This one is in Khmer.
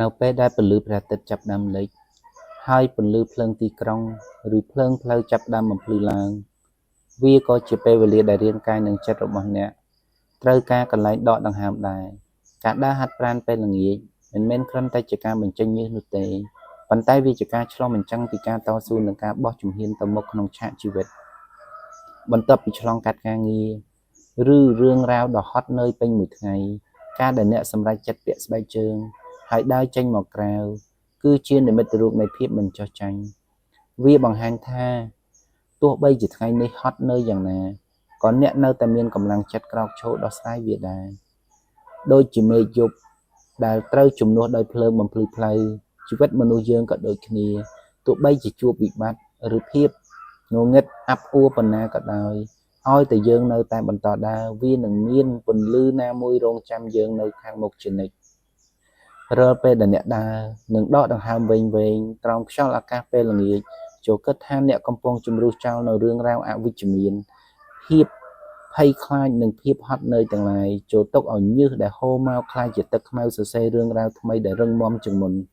នៅពេលដែលពន្លឺព្រះអាទិត្យចាប់ផ្ដើមលិច ហើយពន្លឺភ្លើងទីក្រុង ឬភ្លើងផ្លូវចាប់ផ្ដើមបំភ្លឺឡើង វាក៏ជាពេលវេលាដែលរាងកាយនិងចិត្តរបស់អ្នកត្រូវការកន្លែងដកដង្ហើមដែរ ការដើរហាត់ប្រាណពេលល្ងាច មិនមែនគ្រាន់តែជាការបញ្ចេញញើសនោះទេ ប៉ុន្តែវាជាការឆ្លុះបញ្ចាំងពីការតស៊ូនិងការបោះជំហានទៅមុខក្នុងឆាកជីវិត បន្ទាប់ពីឆ្លងកាត់ការងារ ឬរឿងរ៉ាវដ៏ហត់នឿយពេញមួយថ្ងៃ ការដែលអ្នកសម្រេចចិត្តពាក់ស្បែកជើង ហើយដើរចេញមកក្រៅ គឺជានិមិត្តរូបនៃភាពមិនចុះចាញ់ វាបង្ហាញថា ទោះបីជាថ្ងៃនេះហត់នឿយយ៉ាងណា ក៏អ្នកនៅតែមានកម្លាំងចិត្តក្រោកឈរដោះស្រាយវាដែរ ដូចជាមេឃយប់ដែលត្រូវជំនួសដោយភ្លើងបំភ្លឺផ្លូវ ជីវិតមនុស្សយើងក៏ដូចគ្នា ទោះបីជាជួបវិបត្តិ ឬភាពងងឹតអាប់អួរប៉ុណ្ណាក៏ដោយ ឲ្យតែយើងនៅតែបន្តដើរ វានឹងមានពន្លឺណាមួយរង់ចាំយើងនៅខាងមុខជានិច្ច រាល់ពេលដែលអ្នកដើរ និងដកដង្ហើមវែងៗក្រោមខ្យល់អាកាសពេលល្ងាច ចូរគិតថាអ្នកកំពុងជម្រុះចោលនូវរឿងរ៉ាវអវិជ្ជមាន ភាពភ័យខ្លាចនិងភាពហត់នឿយទាំងឡាយ ចូរទុកឲ្យញើសដែលហូរមកក្លាយជាទឹកខ្មៅសរសេររឿងរ៉ាវថ្មីដែលរឹងមាំជាងមុន។